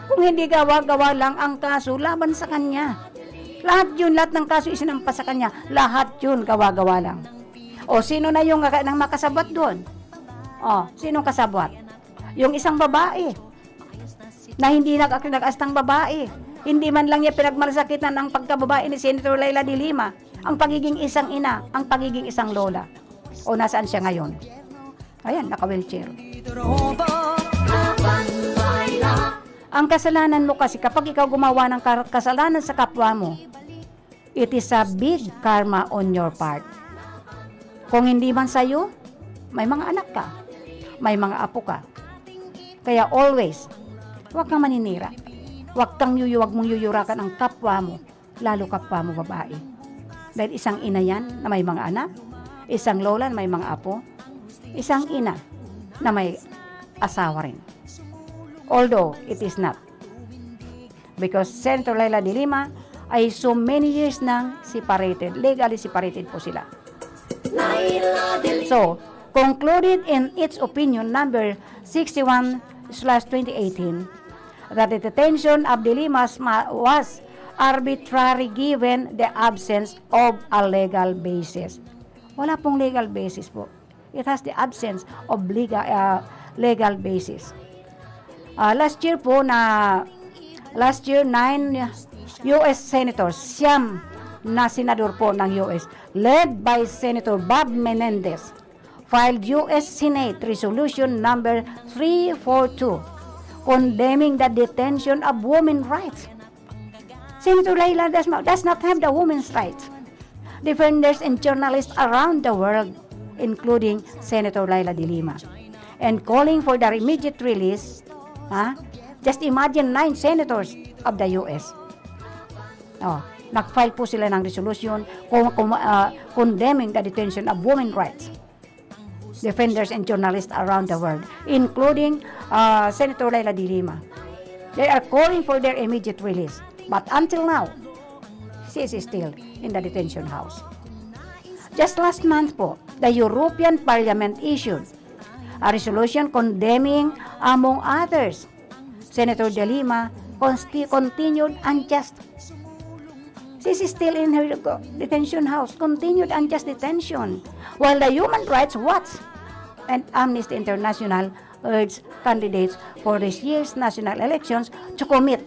Kung hindi gawa-gawa lang ang kaso laban sa kanya. Lahat yun, lahat ng kaso isinampa sa kanya, lahat yun gawa-gawa lang. O sino na yung naka-, nang makasabwat doon? O, sinong kasabwat? Yung isang babae na hindi nag-, nag-astang babae. Hindi man lang niya pinagmalasakitan ang pagkababae ni Senator Leila de Lima, ang pagiging isang ina, ang pagiging isang lola. O nasaan siya ngayon? Ayan, naka-wheelchair. Ang kasalanan mo kasi, kapag ikaw gumawa ng kar-, kasalanan sa kapwa mo, it is a big karma on your part. Kung hindi man sa'yo, may mga anak ka, may mga apo ka. Kaya always, huwag kang maninira. Huwag kang yuyu-, huwag mong yuyurakan ang kapwa mo, lalo kapwa mo babae. Dahil isang ina yan na may mga anak, isang lola na may mga apo, isang ina na may asawa rin. Although it is not. Because Senator Leila de Lima ay so many years nang separated, legally separated po sila. So, concluded in its opinion number sixty-one slash twenty eighteen, that the detention of de Limas ma-, was arbitrary given the absence of a legal basis. Wala pong legal basis po. It has the absence of legal, ah, legal basis. Ah, last year po na, last year, nine U S senators, siyam na senador po ng U S, led by Senator Bob Menendez, filed U S Senate Resolution number three four two, condemning the detention of women rights. Senator Leila does not, does not have the women's rights. Defenders and journalists around the world, including Senator Leila de Lima, and calling for their immediate release. Ha? Just imagine nine senators of the U S. Oh, nag-file po sila ng resolution kung, kung, ah, condemning the detention of women rights defenders and journalists around the world, including, ah, Senator Leila de Lima. They are calling for their immediate release. But until now, she is still in the detention house. Just last month po, the European Parliament issued a resolution condemning, among others, Senator de Lima consti-, continued unjust. She's still in her co-, detention house, continued unjust detention, while the Human Rights Watch and Amnesty International urge candidates for this year's national elections to commit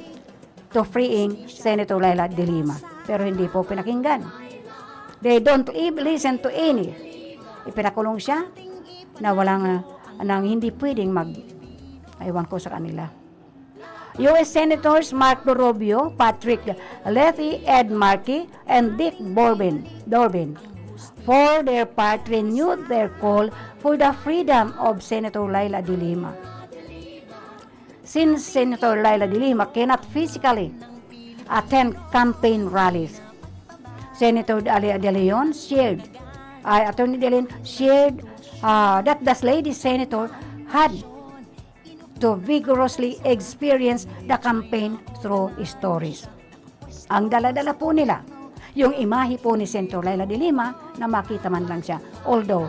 to freeing Senator Leila de Lima. Pero hindi po pinakinggan. They don't even listen to any. Ipinakulong siya na walang, ah, nang hindi pwedeng mag-, ewan ko sa kanila. U S Senators Marco Rubio, Patrick Leahy, Ed Markey, and Dick Bourbon, Durbin, for their part, renewed their call for the freedom of Senator Leila de Lima. Since Senator Leila de Lima cannot physically attend campaign rallies, Senator Dalia de Leon shared, ay, Attorney De Leon shared, ah, that the lady senator had to vigorously experience the campaign through stories. Ang dala-dala po nila, yung imahe po ni Senator Leila de Lima na makita man lang siya. Although,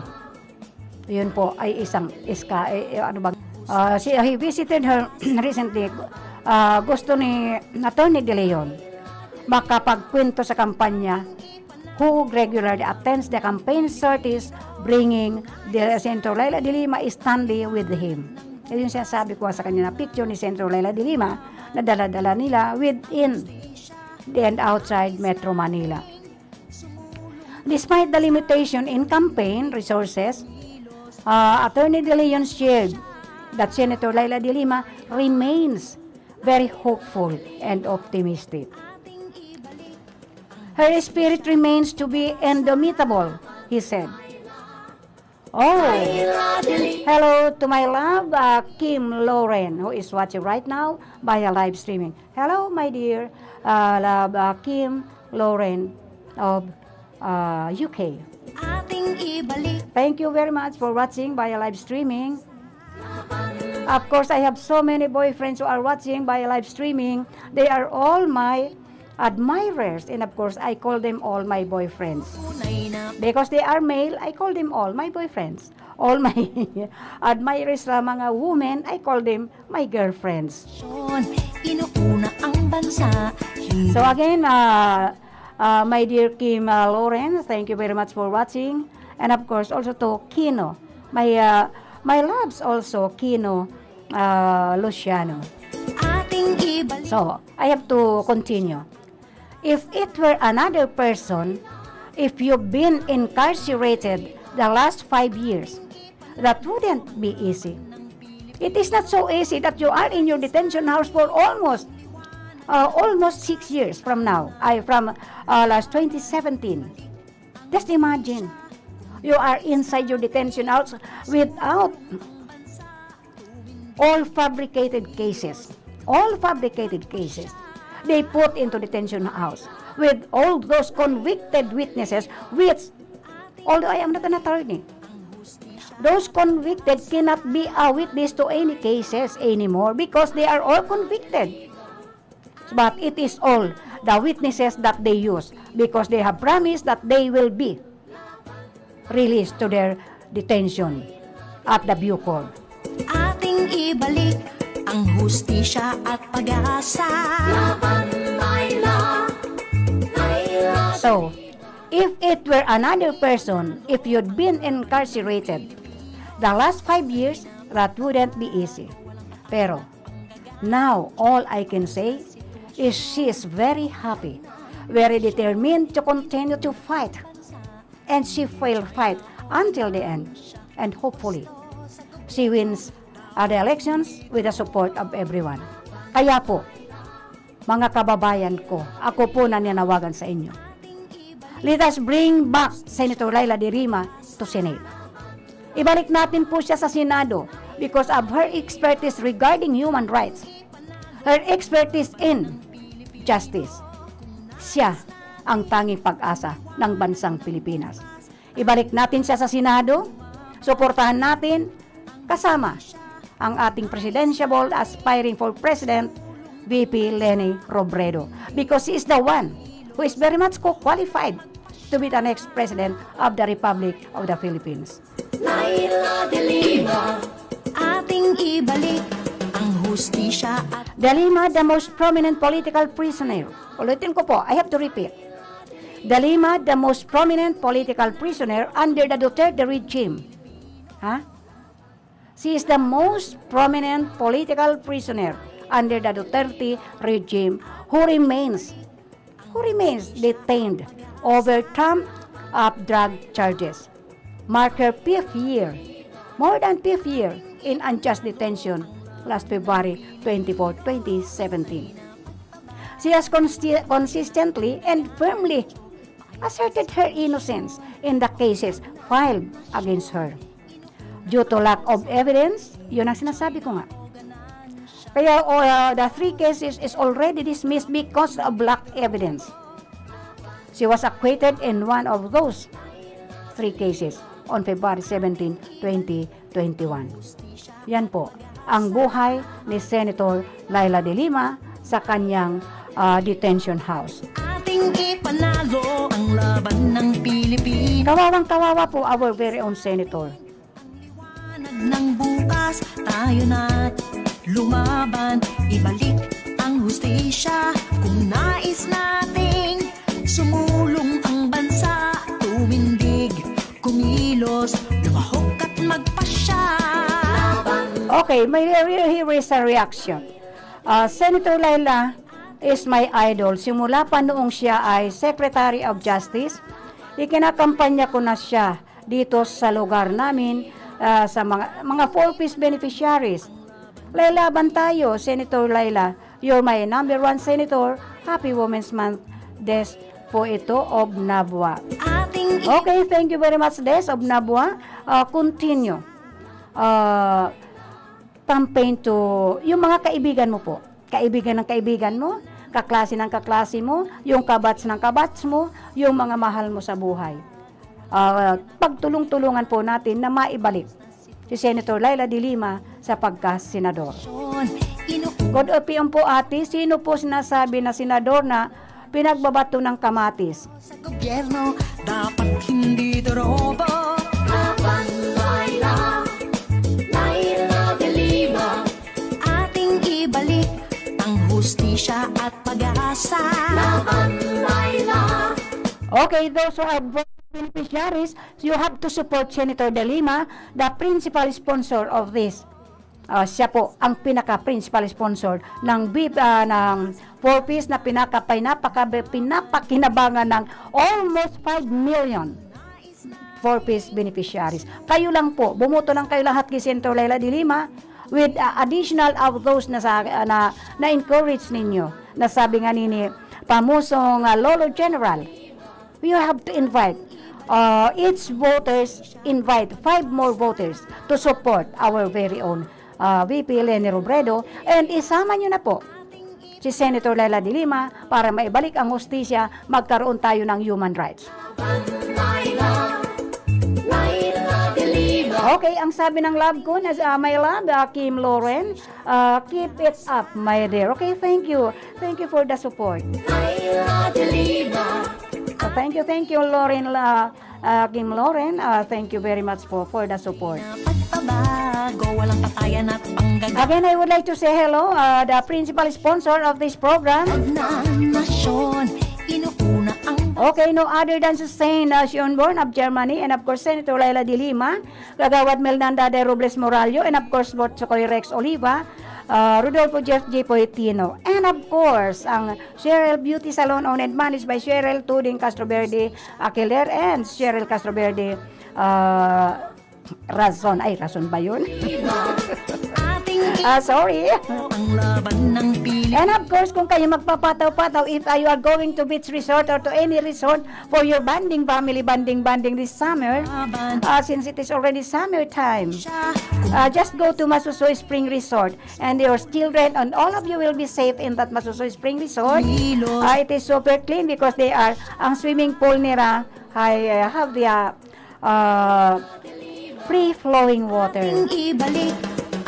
yun po ay isang iska-, eh, eh, ano ba, ah, si, he visited her recently. Ah, gusto ni Attorney De Leon makapagkwento sa kampanya who regularly attends the campaign sorties, bringing the Senator Leila de Lima is standing with him. Yan yung sinasabi ko sa kanya na picture ni Senator Leila de Lima na dala-dala nila within and outside Metro Manila. Despite the limitation in campaign resources, uh, Attorney De Leon shared that Senator Leila de Lima remains very hopeful and optimistic. "Her spirit remains to be indomitable," he said. Oh, hello to my love, uh, Kim Lauren, who is watching right now via live streaming. Hello, my dear, uh, love, uh, Kim Lauren of, uh, U K. Ating ibalik. Thank you very much for watching via live streaming. Of course, I have so many boyfriends who are watching via live streaming. They are all my admirers, and of course, I call them all my boyfriends. Because they are male, I call them all my boyfriends. All my admirers sa mga women, I call them my girlfriends. Inuuna ang bansa. So again, uh, uh, my dear Kim, uh, Lauren, thank you very much for watching. And of course, also to Kino. My, uh, my loves also, Kino, uh, Luciano. Ating ibalik. So, I have to continue. If it were another person, if you've been incarcerated the last five years, that wouldn't be easy. It is not so easy that you are in your detention house for almost, uh, almost six years from now. Ay, from, uh, last twenty seventeen. Just imagine, you are inside your detention house without all fabricated cases. All fabricated cases. They put into detention house with all those convicted witnesses, which, although I am not an attorney, those convicted cannot be a witness to any cases anymore because they are all convicted. But it is all the witnesses that they use because they have promised that they will be released to their detention at the Bucor. Ating ibalik ang hustisya at pag-asa. Laban, Laila, Laila. So, if it were another person, if you'd been incarcerated the last five years, that wouldn't be easy. Pero, now, all I can say is she is very happy, very determined to continue to fight. And she will fight until the end. And hopefully, she wins uh, the elections with the support of everyone. Kaya po, mga kababayan ko, ako po nananawagan sa inyo. Let us bring back Senator Leila de Lima to Senate. Ibalik natin po siya sa Senado because of her expertise regarding human rights, her expertise in justice. Siya ang tanging pag-asa ng bansang Pilipinas. Ibalik natin siya sa Senado, suportahan natin kasama ang ating presidential aspiring for president, V P Leni Robredo, because he is the one who is very much co-, qualified to be the next president of the Republic of the Philippines. Leila de Lima, ating ibalik ang hustisya at De Lima, the most prominent political prisoner. Ulitin ko po, I have to repeat. De Lima, the most prominent political prisoner under the Duterte regime. Ha? She is the most prominent political prisoner under the Duterte regime who remains, who remains detained over trumped-up drug charges. Mark her fifth year, more than fifth year, in unjust detention last February twenty-four, twenty seventeen. She has consti-, consistently and firmly asserted her innocence in the cases filed against her. Due to lack of evidence, yun ang sinasabi ko nga. Kaya, uh, the three cases is already dismissed because of lack evidence. She was acquitted in one of those three cases on February seventeen, twenty twenty-one. Yan po ang buhay ni Senator Leila de Lima sa kanyang, ah, detention house. Ating ipanalo ang laban ng Pilipinas. Kawawang-kawawa po our very own senator. Liwanag ng bukas, tayo na lumaban, ibalik ang hustisya. Kung nais nating sumulong ang bansa, tumindig, kumilos, lumahok at magpasya. Okay, may re-, re-, here is a reaction. Ah, Senator Leila is my idol. Simula pa noong siya ay Secretary of Justice, ikinakampanya ko na siya dito sa lugar namin, ah, sa mga, mga four Ps beneficiaries. Leila, bantayo, Senator Leila. You're my number one senator. Happy Women's Month, Des po ito of Nabua. Ating i- Okay, thank you very much, Des of Nabua. Ah, continue. Ah, campaign to yung mga kaibigan mo po. Kaibigan ng kaibigan mo, kaklase ng kaklase mo, yung kabats ng kabats mo, yung mga mahal mo sa buhay. Ah, pagtulong-tulungan po natin na maibalik si Senator Leila de Lima sa pagka-senador. Good afternoon po, ate. Sino po sinasabi na senador na pinagbabato ng kamatis? Sa gobyerno, dapat hindi dorobo. Laban, Leila, Leila de Lima. Ating ibalik ang hustisya at pag-asa. Laban, Leila. Okay, those who are beneficiaries, you have to support Senator de Lima, the principal sponsor of this. Ah, siya po ang pinaka-principal sponsor ng B-, ah, ng four Ps na pinaka-, pinapaka-, pinapakinabangan ng almost five million four Ps beneficiaries. Kayo lang po, bumoto lang kayo lahat kay Senator Leila de Lima with, ah, additional of those na sa, ah, na, na-encourage ninyo. Na sabi nga ni, ni Pamusong, ah, Lolo General, you have to invite, uh, each voters invite five more voters to support our very own, uh, V P Leni Robredo, and isama nyo na po si Senator Leila de Lima para maibalik ang hustisya, magkaroon tayo ng human rights. Okay, ang sabi ng love ko na, ah, my love, ah, Kim Lauren, ah, keep it up, my dear. Okay, thank you. Thank you for the support. Leila de Lima. Ah, thank you, thank you, Lauren, la, ah, Kim Lauren. Ah, thank you very much po for the support. Pagbabago, walang patayan at panggagawang Again, I would like to say hello, ah, the principal sponsor of this program. Ng nasyon, inuuna ang Okay, no other than si Saint, ah, Schönborn of Germany, and of course, Senator Leila de Lima, Kagawad Melnanda de Robles Morallo, and of course, Botsokoy Rex Oliva, ah, Rodolfo Jeff J. Poetino, and of course, ang Cheryl Beauty Salon, owned and managed by Cheryl Tuding Castroverde Aquiler and Cheryl Castroverde, ah, Razon. Ay, Razon ba yun? Ah, sorry. Ang laban ng Pilipinas. And of course, kung kayo magpapataw-pataw, if uh, you are going to beach resort or to any resort for your bonding, family bonding, bonding this summer, uh, since it is already summer time, uh, just go to Masusoy Spring Resort and your children and all of you will be safe in that Masusoy Spring Resort. Uh, it is super clean because they are, ang swimming pool nila, I uh, have the uh, uh, free flowing water. Ibalik.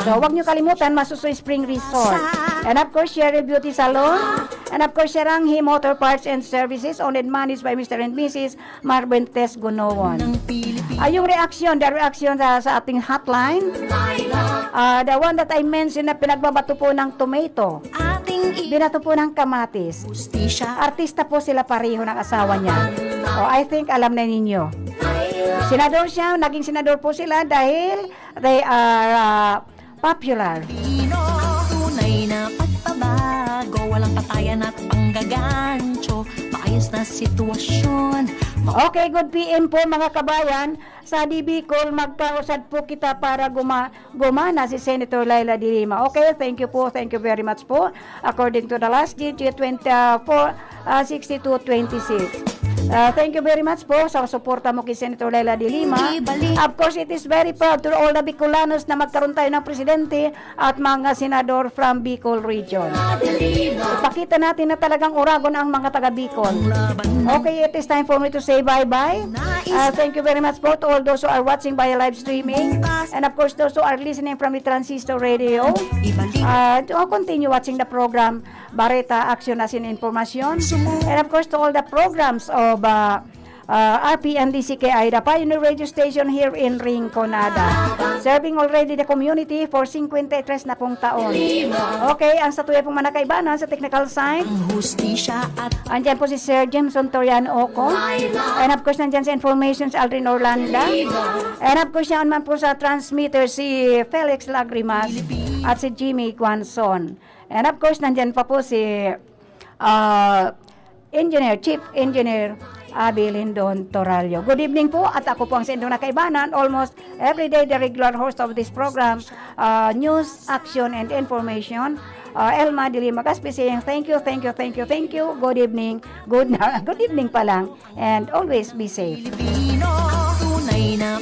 So, huwag nyo kalimutan, Masusoy Spring Resort. And of course, Cheryl Beauty Salon. And of course, Seranghi Motor Parts and Services, owned and managed by Mister and Missus Marvin Tess Gunowon. Ng Pilipinas. Ah, yung reaction, the reaction sa, sa ating hotline. Ah, the one that I mentioned na pinagbabato po ng tomato. Ating Binato po ng kamatis. Hustisya. Artista po sila pareho ng asawa niya. Oh, I think alam na ninyo. Senador siya, naging senador po sila dahil they are ah, popular. Pino, tunay na pagbabago, walang patayan at panggagancho, maayos na sitwasyon. Okay, good P M po mga kabayan. Sa D B Call, magpausad po kita para guma gumana si Senator Leila de Lima. Okay, thank you po, thank you very much po. According to the last digit, twenty-four, ah, sixty-two twenty-six. Ah, thank you very much po sa suporta mo kay Senator Leila de Lima. Of course, it is very proud to all the Bicolanos na magkaroon tayo ng presidente at mga senador from Bicol region. Ipakita natin na talagang Oragon ang mga taga Bicol. Okay, it is time for me to say bye-bye. Ah, thank you very much po to all those who are watching via live streaming. And of course, those who are listening from the Transistor Radio. Ibalik. Uh, to continue watching the program, Bareta, Action as in Information. And of course, to all the programs of uh, uh, R P N D C K I, the Pioneer Radio Station here in Rinconada. Serving already the community for fifty-three na pong taon. Okay, ang satuya pong mga kaibanan sa technical side. Ang hustisya at Andyan po si Sir Jameson Torian Oco. And of course, nandyan sa information si Aldrin Orlando. And of course, yan man po sa transmitter si Felix Lagrimas at si Jimmy Guanzon. And of course, nandyan pa po si ah, Engineer, Chief Engineer Abby Lindon Torallo. Good evening po, at ako po ang sa inyong nakaibanan, almost every day the regular host of this program, ah, News, Action, and Information, ah, Elma de Lima Gaspi saying, "Thank you, thank you, thank you, thank you. Good evening, good, good evening pa lang, and always be safe." Pilipino, tunay na